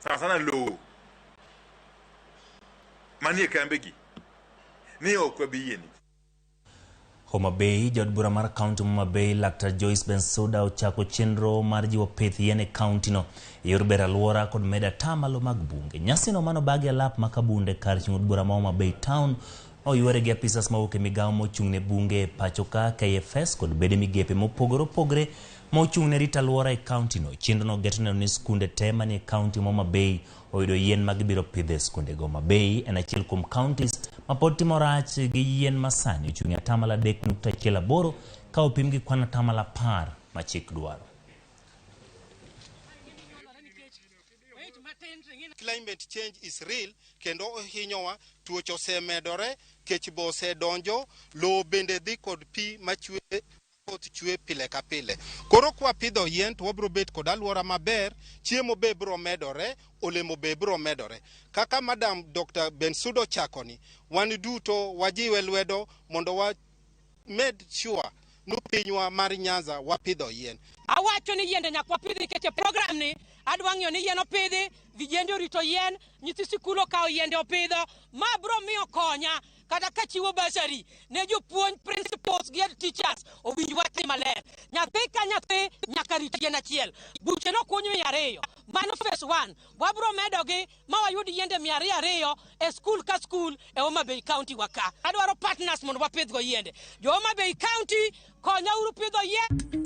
Sana sana lowo manie kambegi ni ok wabi yieni. Homa Bay, jaod bura mar kaunti Homa Bay, Laktar Joyce Bensuda ochako chenro mar jiwo pith yien e kauntino e yor bero alwora kod medo atamalo mag bunge. Nyasino manobagi alap ma Kabunde kar chung' od bura ma Homa Bay Town oywere gi apisas mawuok e migawo mochung' ne bunge e pachoka KFS kod bede migepe mopogore opogore ma ochung' ne rito alwora e kauntino. Chenrono geto neno ni skunde te manie kaunti ma Homa Bay oyudo yien ma gibiro pidho e skundego. Homa Bay en achiel kuom counties ma pod timo rach gi yien ma sani ochung' e atamalo 3.18 ka opim gi kwan atamalo 10 ma chik dwaro. Climate change is real kendo ohinyowa, tuoche osemedore, kech be osedonjo, lowo bende dhi kod pi machwe koth chwe pile ka pile. Koro kwapidho yien to wabiro bet kod alwora maber, chiemo be biro medore, olemo be biro medore. Kaka Madam Dr. Bensudo ochako ni, wan duto wajiwe lwedo mondo wa med sure ni pinywa mar Nyanza wapidho yien. Awacho ni yiende nyaka wapidhi nikech e program ni adwa ng'iyo ni yien opidhi, vijende orito yien, nyithi sikul okawo yiende opidho. Ma biro miyo konya kata kachiwo bursary ne jopuonj, principals gi head teachers owinj wachni maler. Nyathi ka nyathi nyaka rit yien achiel. Buche nokuny 200. Mano phase 1. Wabiro medogi ma wayud yiende 202 e skul ka skul e Homa Bay County wa ka. Adwaro partners mondo wapidhgo yiende. Jo Homa Bay County, konyauru pidho yien.